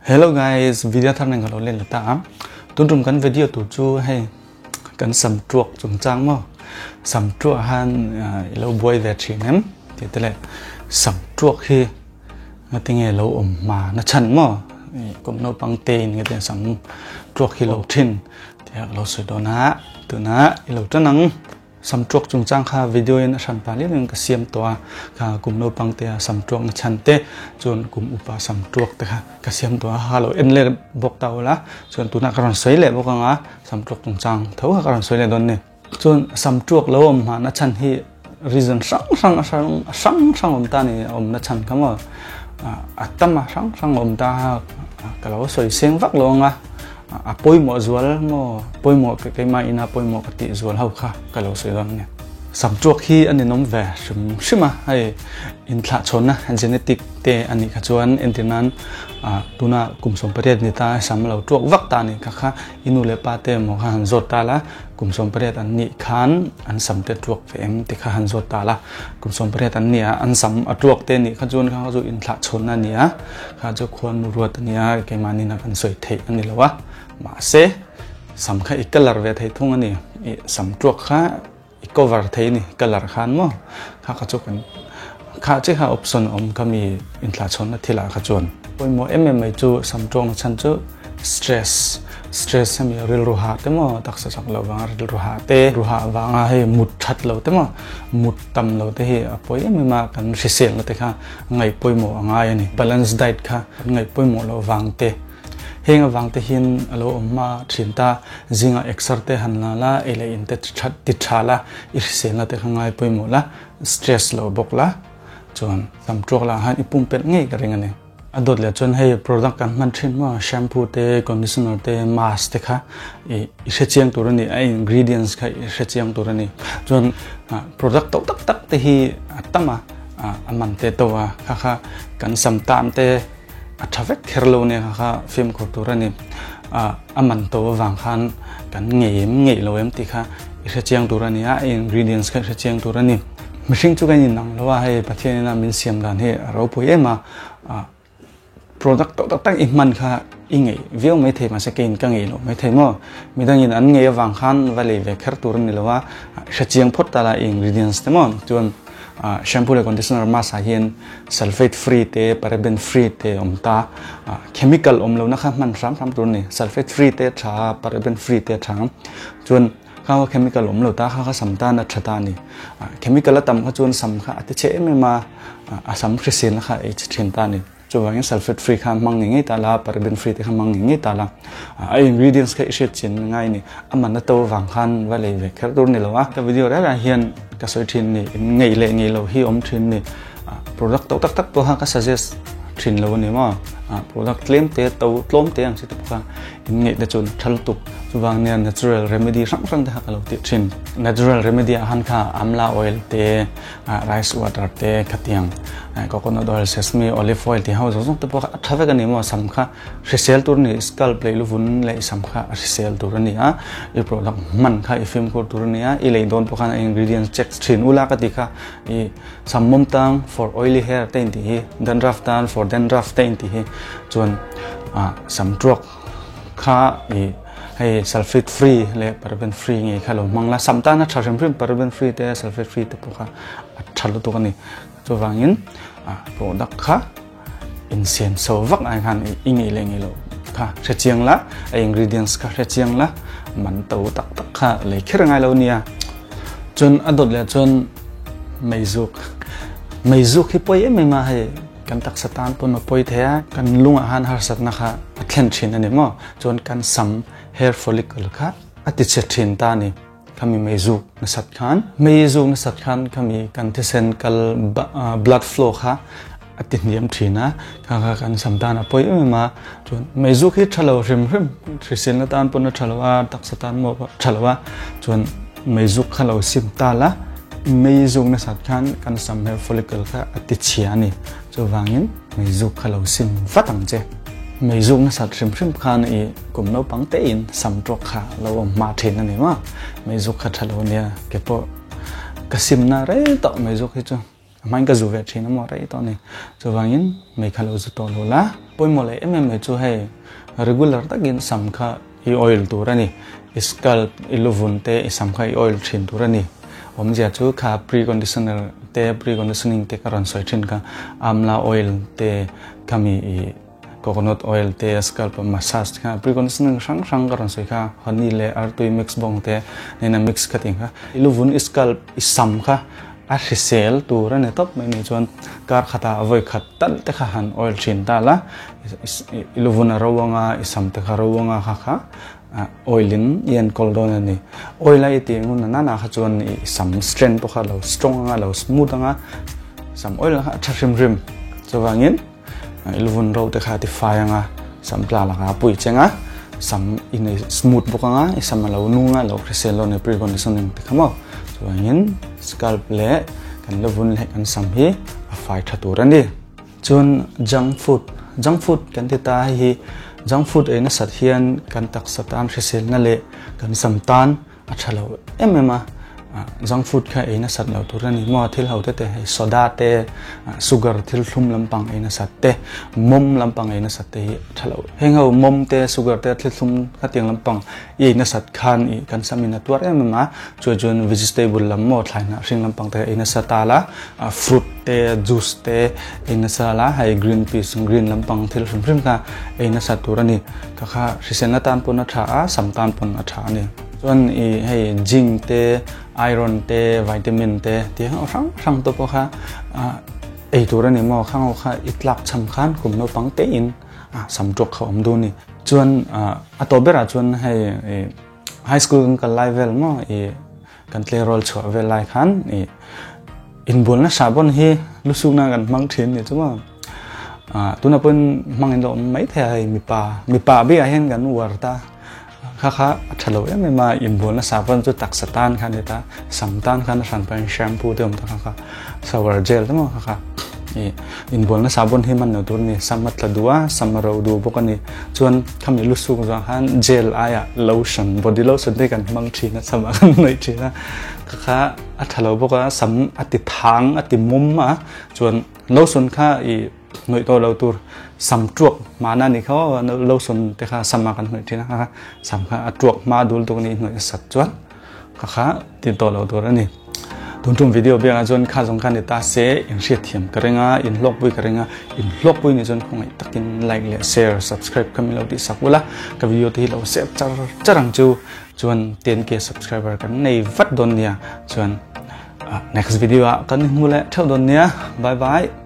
Hello guys, video thar nen ka lo len ta a. Tun tum kan video tur chu hei kan sam tuak chungchang maw. Sam tuak han i lo buai ve thin em tih te leh sam tuak hi ngatinge lo awm hma na chhan maw kum naupang te in ngatinge sam tuak hi lo thin tih a ka lo sawi dawn a. Tuna i lo tan ang. Sam tuak chungchang kha video in a hran pah lem in ka siam tawh a, kha kum naupang te a sam tuak na chhan te chuan kum upa sam tuak te kha ka siam tawh a, ha lo en leh bawk ta ula chuan tunah ka rawn sawi leh bawk ang a, sam tuak chungchang tho kha ka rawn sawi leh dawn ni. Chuan sam tuak lo awm hmah na chhan hi reason hrang hrang a hrang a hrang hrang awm ta ni a awm na chhan kha maw a tam a hrang hrang awm ta a ka lo sawi seng vak lo ang a. A pawimawh zual maw? Pawimawh keimah ina pawimawh ka tih zual ho kha ka lo sawi dawn nia. Samtuak hi a ninawm ve hrim hrim a, hei inthlahchhawnna genetic te a nih kha chuan entir nan tuna kum 18 ni ta sam lo tuak vak ta a nih kha kha i nu leh pa te emaw kha han zawt ta la, kum 18 an nih khan an sam te tuak ve em ti kha han zawt ta la, kum 18 an nih a an sam a tuak te nih kha chuan kha chu inthlahchhawnna a ni a. Kha chu khuanu ruat a nia, keimahni na kan sawi theih a ni lo a, mahse sam kha i colour ve thei thung a ni, i sam tuak kha i cover thei a ni colour khan maw, kha kha chu kan kha che kha option a awm kha mi inthlahchhawnna thilah kha chuan. Pawimawh em em mai chu sam tuak na chhan chu Stress, Stress hemi rilru hah te maw, taksa chak loh vanga rilru hah te, rilru hah vanga hei mut that lo te maw, mut tam lo te hi a pawi em em a, kan hriselna te kha ngaih pawimawh a ngai a ni. Balance diet kha kan ngaih pawimawh loh vang te, heng avang te hian a lo awm hma thin ta, zingah exer te han la la, ei leh in te ti tha la, i hriselna te kha ngai pawimawh la, stress lo bawk la, chuan sam tuak lah khan i pumpelh ngei ka ring a ni. A dawt leh chuan hei product kan hman thin maw shampoo te conditioner te mask te kha i i hrechiang tur a ni a ingredients kha i hrechiang tur a ni chuan product to tak tak te hi a tam a a man te to a kha kha kan sam tan te a tha vek kher lo nia kha kha fimkhur tur a ni a man to avang khan kan ngei em ngei lo em tih kha i hrechiang tur a ni a ingredients kha i hrechiang tur a ni mihring chu kan inang lo a hei Pathian ina min siam dan hi a ropui em a. Product tawh tak tak i hman kha i ngeih viau mai thei mahse keiin ka ngeih loh mai thei maw? Midangin an ngeih avang khan va lei ve kher tur a ni lo a, hrechiang phawt ta la i ingredients te maw? Chuan shampoo leh conditioner mask ah hian sulphate free te paraben free te awm ta, chemical awm lohna kha hman hram hram tur a ni. Sulphate free te a tha a, paraben free te a tha ang. Chuan kha kha chemical awm lo ta kha kha sam tan a tha ta a ni. Chemical a tam kha chuan sam kha a ti chhe em em a, a sam hriselna kha a ei chhe thin ta a ni. Chuvangin sulphate free kha hmang ngei ngei ta la, paraben free te kha hmang ngei ngei ta la. A ingredients kha i hriat chian ngai a ni. A man a to vang khan va lei ve kher tur a ni lo a. Ka video reng reng hian ka sawi thin a ni, in ngeih leh ngeih loh hi awm thin a ni. Product to tak tak pawh kha ka suggest thin lo a ni maw. Product tlem te to tlawm te ang chi te pawh kha In ngeih te chuan tha lutuk. Chuvang nia natural remedy hrang hrang te kha ka lo tih thin. Natural remedy ah khan kha amla oil te, rice water te khatiang coconut oil, sesame, olive oil tih ho zawng zawng te pawh kha a tha vek a ni maw. Sam kha hrisel tur a ni, scalp leh luvun leh sam kha a hrisel tur a ni a, i product hman kha i fimkhur tur a ni a, i lei dawn pawh khan a ingredients check thin ula ka tih kha i sam mawm tang for oily hair te intih hi, dandruff tan for dandruff te intih hi chuan sam tuak kha i hei sulphate free leh paraben free ngei kha lo hmang la, sam tan a tha hrim hrim paraben free te sulphate free te pawh kha a tha lutuk a ni. Chuvangin product kha insiam so vak ai khan i ngei leh ngei loh kha hrechiang la, a ingredients kha hrechiang la, man to tak tak kha lei kher ngai lo nia. Chuan a dawt leh chuan meizuk, meizuk hi pawi em em a hei kan taksa tan pawn a pawi thei a, kan lungah khan harsatna kha a thlen thin a ni maw, chuan kan sam hair follicle kha a ti chhe thin ta a ni. Khami meizuk nasat khan meizuk nasat khan khami kan thisen kal blood flow kha a ti hniam thin a, kha kha kan sam tan a pawi em em a, chuan meizuk hi tha lo hrim hrim hriselna tan pawn a tha lo a, taksa tan pawh a tha lo a, chuan meizuk kha lo sim ta la meizuk nasat khan kan sam hair follicle kha a ti chhia a ni, chuvangin meizuk kha lo sim vat ang che. Meizuk nasat hrim hrim khan i kum naupang te in sam tawk kha lo awm hma thin a ni maw? Meizuk kha tha lo nia ke pawh ka sim na rei tawh meizuk hi chu a hmain ka zu ve thin a maw rei tawh a ni. Chuvangin mei kha lo zu tawh lo la. Pawimawh leh em em mai chu hei regular takin sam kha i oil tur a ni. I scalp, i luvun te i sam kha i oil thin tur a ni. Awmzia chu kha pre-conditioner te, pre-conditioning te ka rawn sawi thin kha amla oil te khami i coconut oil te scalp a massage te kha pre-conditioning hrang hrang ka rawn sawi kha honey leh artui mix bawng te nena mix kha tih kha i luvun i scalp i sam kha a hrisel tur a ni tawp mai ni chuan kar khatah vawi khat talh te kha han oil thin ta la i luvun a ro anga i sam te kha ro anga kha kha oil in i enkawl dawn a ni oil a i tih ngun na na kha chuan i sam strength pawh kha a lo strong anga a lo smooth anga sam oil kha a tha hrim hrim chuvangin I luvun ro te kha a ti fai anga, sam tla lakah a pui cheng a, sam i nei smooth bawk anga, i sam a lo nung a, a lo hrisel lo a ni pre-conditioning te kha maw. Chuangin scalp leh kan luvun leh kan sam hi a fai tha tur a ni. Chuan junk food, junk food kan ti ta hei hi junk food ei nasat hian kan taksa tan hriselna leh kan sam tan A tha lo em em a, junk food kha ei nasat lo tur a ni maw, thil ho te te hei soda te, sugar thil thlum lampang ei nasat te, mawm lampang ei nasat te hi a tha lo. Heng ho mawm te, sugar te, thil thlum khatiang lampang i ei nasat khan i kan sam in a tuar em em a, chuai chuan vegetable lam maw thlai hnah hring lampang te ei nasa ta la, fruit te, juice te ei nasa la, hei green peas, green lampang thil hrim hrim kha ei nasat tur a ni. Kha kha hriselna tan pawn a tha a, sam tan pawn a tha a ni. Chuan i hei zinc te, iron te, vitamin te tih ang hrang hrang te pawh kha ei tur a ni maw? Khang ho kha i tlak cham khan kum naupang te in sam tuak kha awm duh a ni. Chuan a tawp berah chuan hei i high school kan kal lai vel maw i kan tleirawl chhuah vel lai khan i inbualna sahbawn hi lusukna kan hmang thin ni chu maw? Tunah pawhin hmang in lo awm mai thei a hei mipa mipa bikah hian kan uar ta. Kha kha a tha lo em em a, inbualna sahbawn chu taksa tan kha a ni ta, sam tan khan a hran pahin shampoo te a awm ta kha kha, shower gel te maw kha kha ih inbualna sahbawn hi hman lo tur a ni, sam a tla duh a, sam a ro duh bawk a ni. Chuan khami lusuk zawh khan gel aiah lotion, body lotion te kan hmang thin a, samah kan hnawih thin a, kha kha a tha lo bawk a, sam a ti thang a ti mum a, chuan lotion kha ih Hnawih tawh lo tur sam tuak hmana ni kha aw lotion te kha sam a kan hnawih thin a sam kha a tuak hma dul tuk ni hnawih a sat chuan kha kha ti tawh lo tur a ni. Tun tum video biak ah chuan kha zawng kha ni ta se in hriat thiam ka ring a in hlawkpui ka ring a in hlawkpui ni chuan khawngaih takin like leh share subscribe kha min lo tih sak ula ka video te hi lo save char char ang chu chuan 10k subscriber kan nei vat dawn nia chuan next video ah kan inhmu leh theuh dawn nia bye bye.